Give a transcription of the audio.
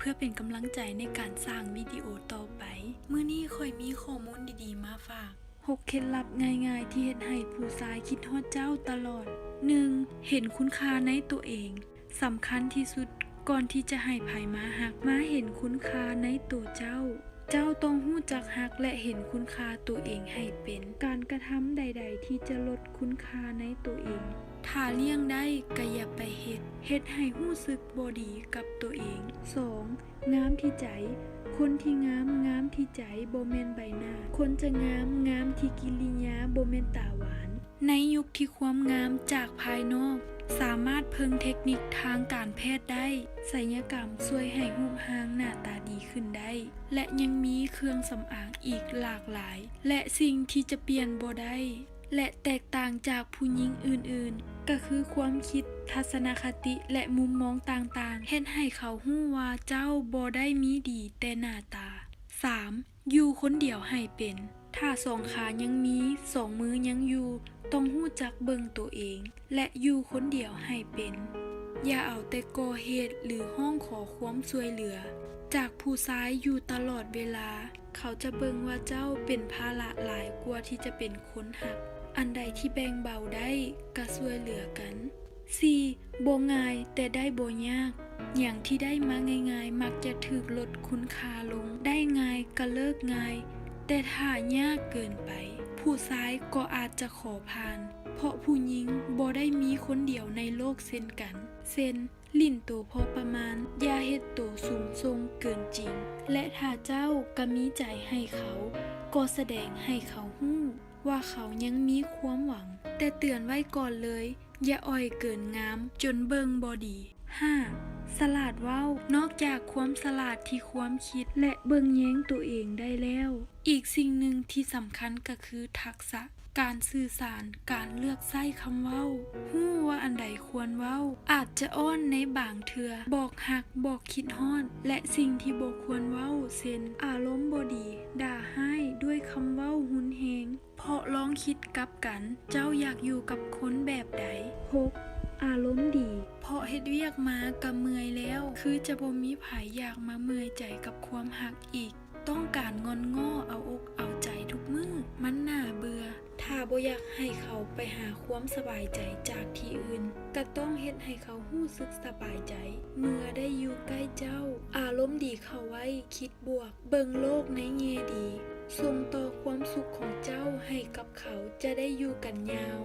ພື່ອເປັນກຳລັງໃຈໃນການສ້າງວິດີໂອຕໍ່ໄປ. ມື້ນີ້ຂ້ອຍມີຂໍ້ມູນດີໆມາຝາກ. ຫົກເຄັດລັບງ່າຍໆທີ່ເຮັດໃຫ້ຜູ້ຊາຍຄິດຮອດເຈົ້າຕະຫຼອດ. ໜຶ່ງ ເຫັນຄຸນຄ່າໃນຕົວເອງ. ສຳຄັນທີ່ສຸດ, ກ່ອນທີ່ຈະໃຫ້ໃຜມາຮັກ, ມາເຫັນຄຸນຄ່າໃນໂຕເຈົ້າ. ເຈົ້າຕ້ອງຮູ້ຈັກຮັກ ແລະ ເຫັນຄຸນຄ່າໂຕເອງໃຫ້ເປັນ. ການກະທຳໃດໆທີ່ຈະລົດຄຸນຄ່າໃນໂຕເອງ, ຖ້າລ່ຽງໄດ້ກໍຢ່າໄປເຮັດ, ເຮັດໃຫ້ຮູ້ສຶກບໍ່ດີກັບໂຕເອງ. ສອງ ງາມທີ່ໃຈ. ຄົນທີ່ງາມ, ງາມທີ່ໃຈ, ບໍ່ແມ່ນໃບໜ້າ. ຄົນຈະງາມ, ງາມທີ່ກິລິຍາ, ບໍ່ແມ່ນຕາຫວານ. ໃນຍຸກທີ່ຄວາມງາມຈາກພາຍນອກສາມາດເພິ່ງເທັກນິກທາງການແພດໄດ້, ໄສຍະກຳຊ່ວຍໃຫ້ຮູບຮ່າງໜ້າຕາດີຂຶ້ນໄດ້ ແລະ ຍັງມີເຄື່ອງສຳອາງອີກຫຼາກຫຼາຍ ແລະ ສິ່ງທີ່ຈະປ່ຽນບໍ່ໄດ້ ແລະ ແຕກຕ່າງຈາກຜູ້ຍິງອື່ນໆ ກໍຄືຄວາມຄິດ, ທັດສະນະຄະຕິ ແລະ ມຸມມອງຕ່າງໆ ເຮັດໃຫ້ເຂົາຮູ້ວ່າເຈົ້າບໍ່ໄດ້ມີດີແຕ່ໜ້າຕາ. ສາມ ຢູ່ຄົນດຽວໃຫ້ເປັນ. ຖ້າສອງຂາຍັງມີ, ສອງມືຍັງຢູ່, ຕ້ອງຮູ້ຈັກເບິ່ງໂຕເອງ ແລະ ຢູ່ຄົນດຽວໃຫ້ເປັນ. ຢ່າເອົາແຕ່ກໍ່ເຫດ ຫຼື ຮ້ອງຂໍຄວາມຊ່ວຍເຫຼືອຈາກຜູ້ຊາຍຢູ່ຕະຫຼອດເວລາ. ເຂົາຈະເບິ່ງວ່າເຈົ້າເປັນພາລະຫຼາຍກວ່າທີ່ຈະເປັນຄົນຮັກ. ອັນໃດທີ່ແບ່ງເບົາໄດ້ກໍຊ່ວຍເຫຼືອກັນ. ສີ່ ບໍ່ງ່າຍແຕ່ໄດ້ບໍ່ຍາກ. ຫຍັງທີ່ໄດ້ມາງ່າຍໆ ມັກຈະຖືກລົດຄຸນຄ່າລົງ. ໄດ້ງ່າຍກໍເລີກງ່າຍ, ແຕ່ຖ້າຍາກເກີນໄປ, ຜູ້ຊາຍກໍອາດຈະຂໍຜ່ານ, ເພາະຜູ້ຍິງບໍ່ໄດ້ມີຄົນດຽວໃນໂລກເຊັ່ນກັນ. ເຊັ່ນ, ຫຼິ້ນໂຕພໍປະມານ, ຢ່າເຮັດໂຕສູງສົ່ງເກີນຈິງ. ແລະ ຖ້າເຈົ້າກໍມີໃຈໃຫ້ເຂົາ, ກໍສະແດງໃຫ້ເຂົາຮູ້ ວ່າເຂົາຍັງມີຄວາມຫວັງ, ແຕ່ເຕືອນໄວ້ກ່ອນເລີຍ, ຢ່າອ່ອຍເກີນງາມຈົນເບິ່ງບໍ່ດີ. ຫ້າ ສະຫຼາດເວົ້າ. ນອກຈາກຄວາມສະຫຼາດທີ່ຄວາມຄິດ ແລະ ເບິ່ງແຍງໂຕເອງໄດ້ແລ້ວ, ອີກສິ່ງໜຶ່ງທີ່ສຳຄັນກໍຄືທັກສະການສື່ສານ, ການເລືອກໃຊ້ຄຳເວົ້າ. ຮູ້ວ່າອັນໃດຄວນເວົ້າ, ອາດຈະອ້ອນໃນບາງເທື່ອ, ບອກຮັກ, ບອກຄິດຮອດ ແລະ ສິ່ງທີ່ບໍ່ຄວນເວົ້າ, ເຊັ່ນ ອາລົມບໍ່ດີ, ດ່າຮ້າຍ, ດ້ວຍຄຳເວົ້າຮຸນແຮງ. ເພາະລອງຄິດກັບກັນ, ເຈົ້າຢາກຢູ່ກັບຄົນແບບໃດ? ຫົກ ອາລົມດີ. ເພາະເຮັດວຽກມາກະເມື່ອຍແລ້ວ, ຄືຈະບໍ່ມີໃຜຢາກມາເມື່ອຍໃຈກັບຄວາມຮັກອີກ. ຕ້ອງການງອນງໍ້ເອົາອົກເອົາໃຈທຸກມື້, ມັນໜ້າເບື່ອ. ຖ້າບໍ່ຢາກໃຫ້ເຂົາໄປຫາຄວາມສະບາຍໃຈຈາກທີ່ອື່ນ, ກະຕ້ອງເຮັດໃຫ້ເຂົາຮູ້ສຶກສະບາຍໃຈເມື່ອໄດ້ຢູ່ໃກ້ເຈົ້າ. ອາລົມດີເຂົ້າໄວ້, ຄິດ ບວກ, ເບິ່ງໂລກໃນແງ່ດີ, ສົ່ງຕໍ່ຄວາມສຸກຂອງເຈົ້າໃຫ້ກັບເຂົາ, ຈະໄດ້ຢູ່ກັນຍາວ.